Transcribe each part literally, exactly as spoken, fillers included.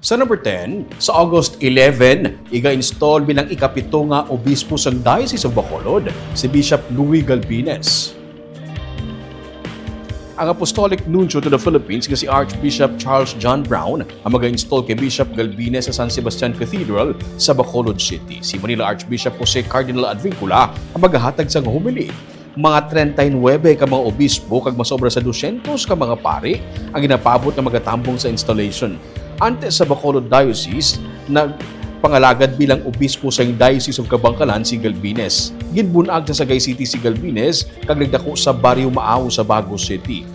Sa number ten, sa August eleven, iga-install bilang ikapito nga obispo sang Diocese of Bacolod si Bishop Louis Galbines. Ang Apostolic Nuncio to the Philippines nga si Archbishop Charles John Brown ang maga-install kay Bishop Galbines sa San Sebastian Cathedral sa Bacolod City. Si Manila Archbishop Jose Cardinal Advincula ang magahatag sang homily. Mga treinta y nuebe ka mga obispo kag masobra sa dosyentos ka mga pari ang ginapaabot nga magatambong sa installation. Antes sa Bacolod Diocese, nagpangalagad bilang obispo sa Diocese of Kabankalan si Galbines. Ginbun-ag sa Sagay City si Galbines kag nagdako sa Barrio Maao sa Bago City.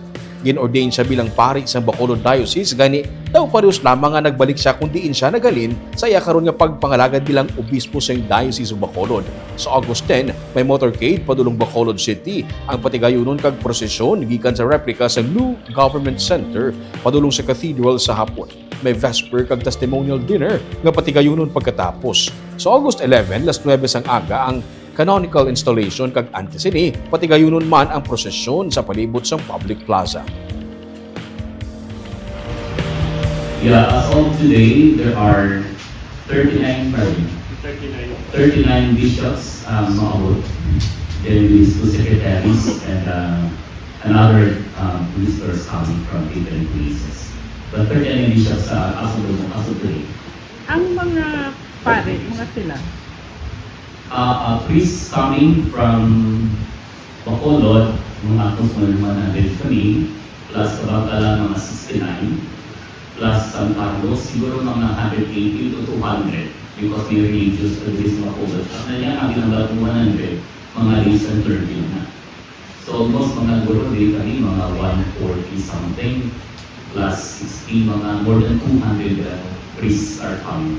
Gin-ordain siya bilang pari sang Bacolod Diocese, gani daw parehas lamang nga nagbalik siya kon diin siya naghalin sa iya karon nga pagpangalagad bilang obispo sang Diocese of Bacolod. Sa August ten, may motorcade padulong Bacolod City ang patigayunon kag prosesyon gikan sa replika sa New Government Center padulong sa Cathedral sa hapon. May vesper kag testimonial dinner nga patigayunon pagkatapos. Sa August eleven, las nuebe sang aga ang canonical installation kag antes sini, patigayunon man ang prosesyon sa palibot sang public plaza. Yeah, as of today, there are thirty-nine, pardon, Thirty-nine. thirty-nine bishops um, maabot. Then we two secretaries and uh, another um, visitors coming from different places. But thirty-nine bishops uh, as of, the, as of today. Ang mga pare, mga sila. Uh, a priest coming from Bacolod, mga almost one hundred kami, plus Kabankalan, mga sixty-nine, plus San Carlos, siguro mga one hundred eighty to two hundred because may religious service sa Bacolod. At na niya, ang ginambat mo one hundred, mga lay and clergy na. So almost mga guro din kami, mga one forty something, plus sixty, mga more than two hundred uh, priests are coming.